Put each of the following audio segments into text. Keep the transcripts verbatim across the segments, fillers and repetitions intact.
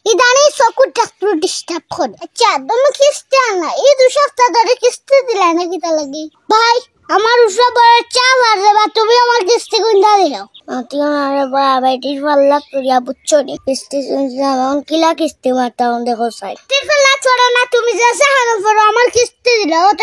ইদানিং চকুর doctor disturb করে। আচ্ছা, তুমি কিস্তি আনা, এই দুই সপ্তাহ ধরে কিস্তি দিলা না কিতা লাগি? ভাই, আমার উষা বড় চা বাড়ে বা, তুমি আমার কিস্তি গুন্দা দিলাও। আতিও না রে বা, বেটির পাল্লা করিয়া বুঝছো নি? কিস্তি শুনছিলাম, এখন কিলা কিস্তি মারতাম দেখো চাই। বেটির পাল্লা ছড়ো না, তুমি যে সেখানে পড়ো, আমার কিস্তি দিলাও, অত,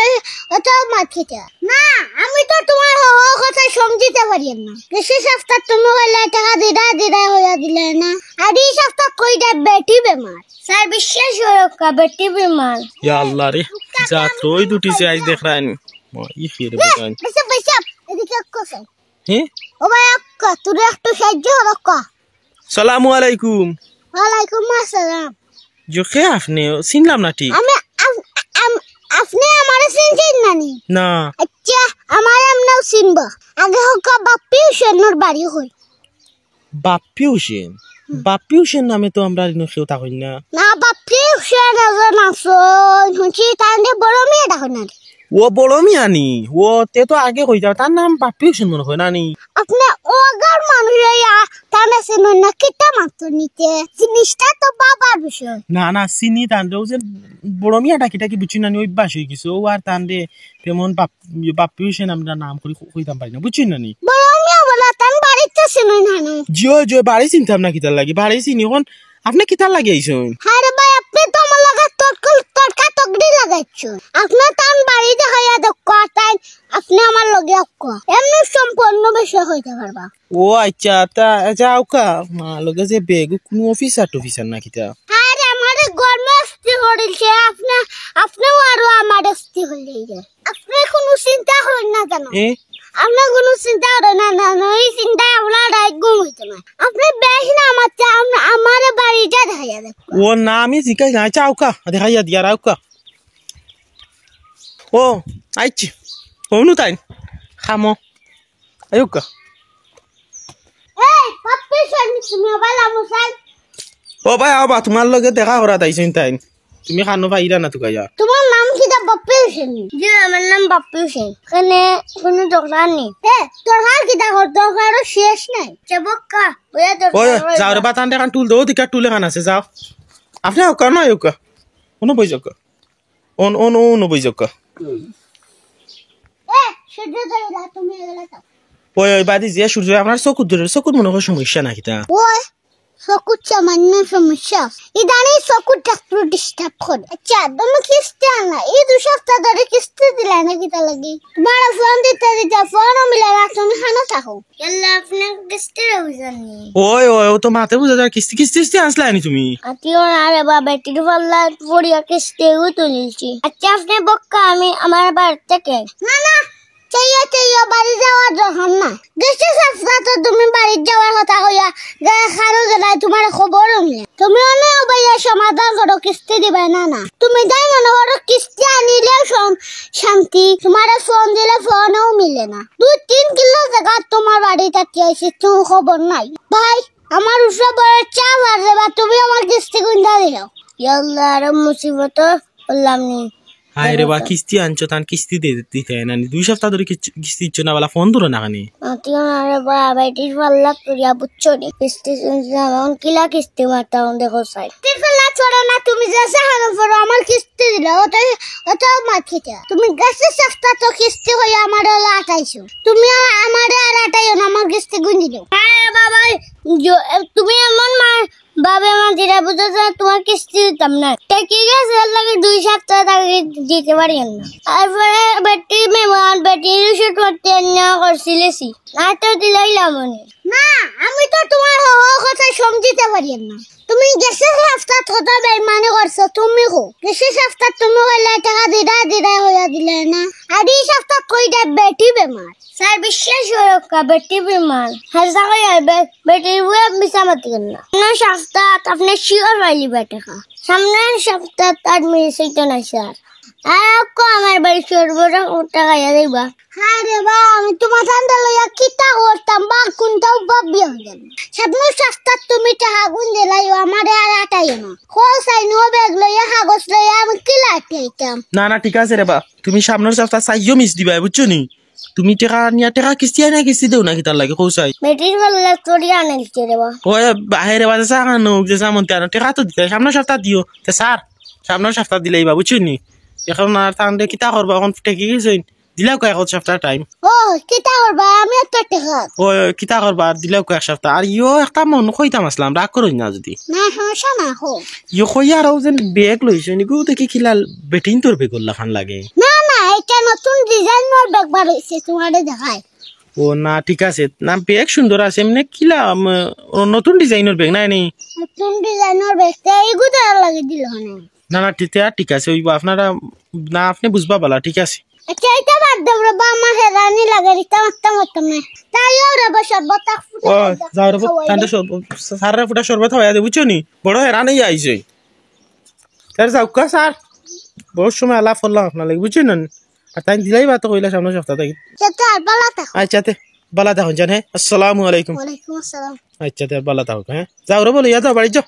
অত মাত খেতে। না, আমি তো তোমার হ-, হ-, কথা সমঝিতে পারি না। বেশি সপ্তাহ তুমি কইলে টাকা দিরা, দিরা হইয়া দিলে না। আর এই সপ্তাহ কই দে বেটি বেমার। স্যার, বিশ্বাস করো কা, বেটি বেমার। ইয়া আল্লাহ রে, জাত রই দুটি চাই দেখ রাইন। মা, ই ফিরে নে, বেটাইন। বেশি, বেশি, এদিকে কোথায়? হে? ও ভাই, আক্কা, তোর একটু সাহায্য হবে কা? সালামু আলাইকুম। ওয়ালাইকুম আসসালাম। জো, কে আপনি? চিনলাম না ঠিক। আমি, আপ-, আম-, আপনি আমারে চিনছেন নানি? না। আচ্ছা, আমারে আমরাও চিনব। আগে হোক, বাপ্পি হোসেনর বাড়ি কই? বাপ্পি হোসেন? হুম। বাপ্পি হোসেন নামে তো আমরা ইনো কেউ তা কই না। না, বাপ্পি হোসেন একজন আছইন, হুনছি তাইন বড় মিয়া ডাকইন না। ও বড় মিয়া নি? ও তে তো আগে কইতা, তার নাম বাপ্পি হোসেন মনে হয় না নি? আপনি ওগার মানুষ হইয়া তানে চিনইন না, কিতা মাত্র নিতে? জিনিসটা তো বাবার বিষয়। না, না, চিনি তান রে, ও যে বড় মিয়া ডাকি ডাকি বুঝছি না নি, অভ্যাস হয়ে গেছে। ও আর তান রে তেমন বাপ-, বাপ্পি হোসেন আমরা নাম করি কই-, কইতাম পারি না, বুঝছি না নি? বড় মিয়া বলা তান বাড়িতে চিনইন না নি? জিও, জিও, বাড়ি চিনতাম না কিতার লাগি, বাড়ি চিনি এখন আপনি কিতার লাগি আইছইন? আরে ভাই, আপনি তো আমার লগে তর্ক, তর্কা তর্কি লাগাইছইন। আপনি তান বাড়ি দেখাইয়া দেখো, আর তাই আপনি আমার লগে আক্কা। এমনি সম্পূর্ণ বিষয় হইতে পারবা। ও আচ্ছা, তা আচ্ছা, আউকা, মা লগে যে বেগ, কোনো অফিসার টফিসার না কিতা? আরে, আমারে গরমে অস্থি করিলছে, আপনি, আপনিও আরো আমার অস্থি করিলে। আপনি কোনো চিন্তা করেন না কেন? এ? আপনি কোনো চিন্তা করেন না, না, না, এই চিন্তায় আপনার রাত ঘুম হইতো না। আপনি বেশ না আমার চা-, আম-, আমারে বাড়িটা দেখাইয়া দেন। ও না, আমি জিকাই না, আচ্ছা, আউকা, দেখাইয়া দিয়ার আউকা। ও, আইছি। অনু তাই, খামো। আইউক্কা। এই, বাপ্পি হোসেন, তুমি আবার লামুসাই? ও ভাই, আও বা, তোমার লগে দেখা করা তাইছইন তাইন। তুমি খানো পাইরা না তুকাইয়া। তোমার নাম কিতা বাপ্পি হোসেন? জি, আমার নাম বাপ্পি হোসেন। এখানে কোনো দরকার নেই। এ, দরকার কিতা কর? দরকারও শেষ নাই। যাবক্কা, ওই দরকার ওই, হয়ে যাও রে যা। বা, তান দেখান টুল দেও, দিকা টুল এখান আছে, যাও। আপনি আউক্কা, না আউক্কা। কোনো বই যাউক্কা। অন, অন, অন, বই যাউক্কা। এ, সূর্য তো এলা, তুমি এলা যাও। ওই, ওই, বাদি যে সূর্য, আপনার চকুর দূরে, চকুর মনে হয় সমস্যা না কিতা? ওই, চকুর সামান্য সমস্যা। ইদানিং চকুর ডাক্তার ডিস্টার্ব করে। আচ্ছা, তুমি কিস্তি আনা, এই দুই সপ্তাহ ধরে কিস্তি দিলা না কিতা লাগি? তোমার ফোন দিতে দিতে ফোনও মিলে না, তুমি খানো থাকো। ইয়াল্লা, আপনি কিস্তির অভিযান নিয়ে। ওই, ওই, ও তো মাতে বুঝা যায়, কিস্তি, কিস্তি, কিস্তি আনছলা নি তুমি? আতিও না রে বা, বেটির পাল্লা পড়িয়া কিস্তিও তুলছি। আচ্ছা, আপনি বক্কা, আমি আমার বাড়ি থেকে। না, না, চাইয়া, চাইয়া বাড়ি যাওয়ার দরকার না। গেছে সপ্তাহ তো তুমি বাড়ি যাওয়ার কথা কইয়া, গে খারো গেলাই তোমার খবরও নেই। তুমি অনেক ভাইয়া সমাধান করো, কিস্তি দিবে না, না। তুমি তাই মনে করো কিস্তি আনিলেও সম-, শান্তি, তোমার ফোন দিলে ফোনও মিলে না। দুই তিন কিলো জাগা তোমার বাড়ি থাকি আইছি, তুমি খবর নাই। ভাই, আমার উষা বড় চা বাড়ে বা, তুমি আমার কিস্তি গুন্দা দিও। ইয়াল্লা, আরো মুসিবত করলাম নি। হায় রে বা, কিস্তি আনছো, তান কিস্তি দে-, দিতে হয় না নি। দুই সপ্তাহ ধরে কিচ-, কিস্তি দিচ্ছ না, বালা ফোন ধরো না খানি। আতিও না রে বা, বেটির পাল্লা করিয়া বুঝছো নি? কিস্তি শুনছিলাম, এখন কিলা কিস্তি মারতাম দেখো চাই। বেটির পাল্লা ছড়ো না, তুমি যে সেখানে পড়ো, আমার কিস্তি দিলে, অত, অত মাত খেতে। তুমি গেছে সপ্তাহ তো কিস্তি কইয়া আমারে লাটাইছো। তুমি আ-, আমারে আর আটাইও না, আমার কিস্তি গুনি দিও। হ্যাঁ বাবা, জো-, এ, তুমি এমন মা-, বাবে মাতিরা বুঝো যে তোমার কিস্তি দিতাম না। ঠেকি গেছে, এর লাগি দুই সপ্তাহ আগে দিতে পারি না। তারপরে বেটি মেহমান, বেটি রিসোর্ট করতে না করছিলেছি। না তো দিলাইলাম উনি। না, আমি তো তোমার হ-, হ-, কথা সমঝিতে পারি না। তুমি গেছে সপ্তাহ কত বেইমানি করছো, তুমি কো। গেছে সপ্তাহ তুমি কইলে টাকা দিরা, দিরা হইয়া দিলে না। আর এই সপ্তাহ কই দে বেটি বেমার। স্যার, বিশ্বাস করো কা, বেটি বেমার। হাজা কই আর বে-, বেটির বুয়া মিছা মাতি না। না সপ্তাহ আপনি শিওর পাইলি বেটা কা। সামনের সপ্তাহ তার মেয়ে সেইটা না স্যার। আর কো আমার বাড়ি সর্বরা ওটা খাইয়া দিবা। হায় রে বা, আমি তোমার ঠান্ডা লইয়া কিতা করতাম বা কোনটাও ভাবিয়া গেল। সামনের সপ্তাহ তুমি টাকা গুন দিলাইও, আমারে আর আটাইও না। খোল সাইন ও ব্যাগ লইয়া, কাগজ লইয়া আমি কি লাইতে আইতাম? না, না, ঠিক আছে রে বা, তুমি সামনের সপ্তাহ চাইও মিস দিবা, বুঝছো নি? তুমি টেকা নিয়া টেকা কিস্তি আইনা কিস্তি দেও না কিতার লাগি কও চাই? বেটির গলা চড়ি আনিলছে রে বা। ওই বাহিরে বাজে চা খানো যে চা মন্তে আনো টেকা তো দিতে সামনের সপ্তাহ দিও। তে স্যার, সামনের সপ্তাহ দিলেই বা বুঝছো নি? এখন আর তানরে কিতা করবা, এখন ঠেকি গেছইন। দিলাও কয়েক সপ্তাহ টাইম। ও, কিতা করবা? আমি তো টেকা। ও, কিতা করবা? আর দিলাও কয়েক সপ্তাহ। আর ইয়ো একটা মন কইতাম আসলাম, রাগ করইন না যদি। না, সমস্যা না, হো। ইয়ো কই আর ও যেন ব্যাগ লইছে, নিগু দেখি কিলা বেটিন তোর ব্যাগ লাখান লাগে। না, না, এটা নতুন ডিজাইনর ব্যাগ বার হইছে, তোমারে দেখাই। ও না, ঠিক আছে। না, ব্যাগ সুন্দর আছে, এমনি কিলা, উম, ও নতুন ডিজাইনর ব্যাগ নাই নি? নতুন ডিজাইনর ব্যাগ, তে এইগু তো আর লাগি দিল না। না, না, ঠিক, আর ঠিক আছে, ওই আপনারা, না, আপনি বুঝবা বালা, ঠিক আছে। আচ্ছা, এটা বাদ দেব রে বা, আমার হেরানি লাগে, এটা মারতাম মারতাম না। তাইও রে বা, শরবত এক ফুটা ও, খাই যা। যাও রে বা, খাওয়াই ঠান্ডা দে। শরবত, সারা ফুটা শরবত খাওয়াই দে, বুঝছো নি? বড় হেরানি আইছে। স্যার, যাউক্কা স্যার, বহুত সময় আলাপ করলাম আপনার লাগি, বুঝছেন না? আর তাই দিলাই বা তো কইলা সামনের সপ্তাহ থাকি। তে তো আর বালা থাকো। আচ্ছা, তে বালা থাকুন জান, হ্যাঁ? আসসালামু আলাইকুম। ওয়ালাইকুম আসসালাম। আচ্ছা, তে বালা থাকুক, হ্যাঁ? যাও রে বা, লইয়া যাও, বাড়ি যাও।